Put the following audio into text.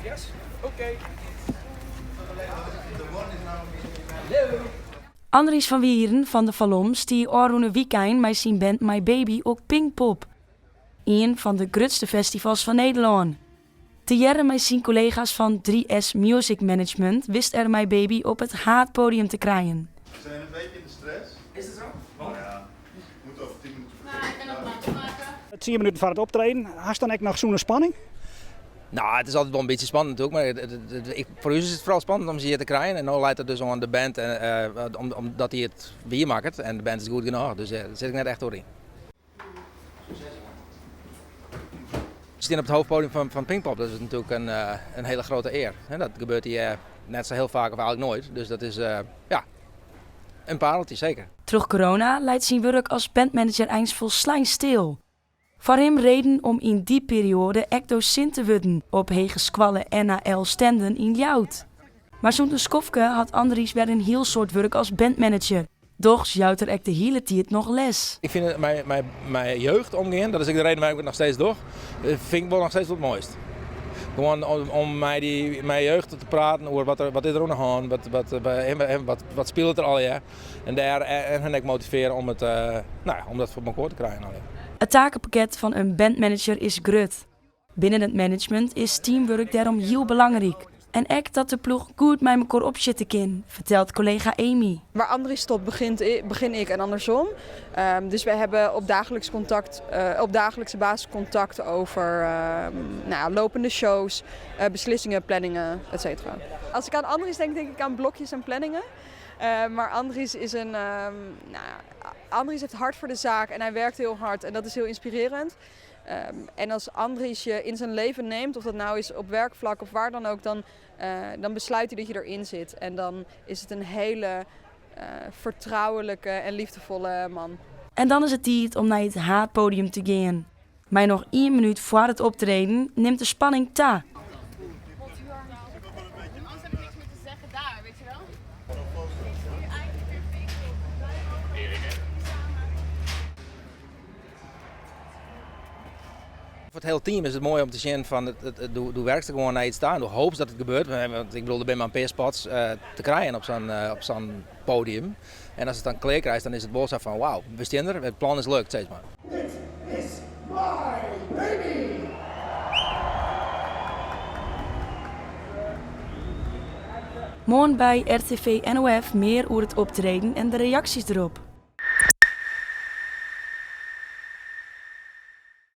Yes? Oké. Andries van Wieren fan De Falom stie ôfrûne wykein mei syn band My Baby op Pinkpop, ien fan de grutste festivals fan Nederlân. Tegearre mei syn kollega's fan 3S Music Management wist er My Baby op it haadpodium te krijen. We zijn een beetje in de stress. Is dat zo? Want? Ja, we moeten over 10 minuten vertrekken. Tsien minuten foar it optreden, hast dan ek noch sûne spanning? No, it is altyd wol in bytsje spannend natuerlik, mar it, foar ús is it foaral spannend om se hjir te krijen. En no leit it dus oan de band om, omdat dy it wier makket en de band is goed genôch, dus dêr sit ik net echt oer yn. We stean op it hoofdpodium fan Pinkpop, dat is natuerlik in hiele grutte ear. Dat gebeurt hjir net sa hiel faak of eigentlik noait, dus dat is ja, in pareltje seker. Troch corona leit syn wurk as bandmanager eins folslein stil. Foar him reden om yn dy perioade ek dosint te wurden op hegeskoalle NHL Stenden yn Ljouwert. Mar sûnt in skoftke hat Andries wer in hiel soad wurk as bandmanager. Dochs jout er ek de hiele tiid noch les. Ik fyn it mei jeugd omgean, dat is ek de reden wêrom't ik it noch steeds doch, fyn ik wol noch steeds wol it moaist. Gewoan om mei dy mei jeugd te praten oer wat is der oan de hân, wat spilet der allegear. En dêr en hun ek motivearje om it, no ja, om dat foar mekoar te krijen allegear. It takepakket fan in bandmanager is grut. Binnen it management is teamwurk dêrom hiel belangryk. En ek dat de ploech goed mei mekoar opsjitte kin, fertelt kollega Amy. Waar Andries stopt begint, begin ik en andersom. Dus we hebben op dagelijks contact, op dagelijkse basis contact over nou ja, lopende shows, beslissingen, planningen, et cetera. Als ik aan Andries denk, denk ik aan blokjes en planningen. Maar Andries is een, nou, Andries heeft hart voor de zaak en hij werkt heel hard en dat is heel inspirerend. En als Andries je in zijn leven neemt, of dat nou is op werkvlak of waar dan ook, dan besluit hij dat je erin zit. En dan is het een hele vertrouwelijke en liefdevolle man. En dan is it tiid om nei it haadpodium te gean. Mei noch ien minút foar it optreden nimt de spanning ta. Foar it hiele team is it moai om te sjen fan do werkst der gewoan nei iets ta en do hoopst dat it gebeurt. Want ik bedoel, der binne mar in pear spots te krijen op sa'n podium. En ast it dan klear krijst, dan is it wol sa fan wauw, we stean der, it plan is lukt, sis mar. Dit is My Baby! Moarn by RTV NOF mear oer it optreden en de reaksjes derop.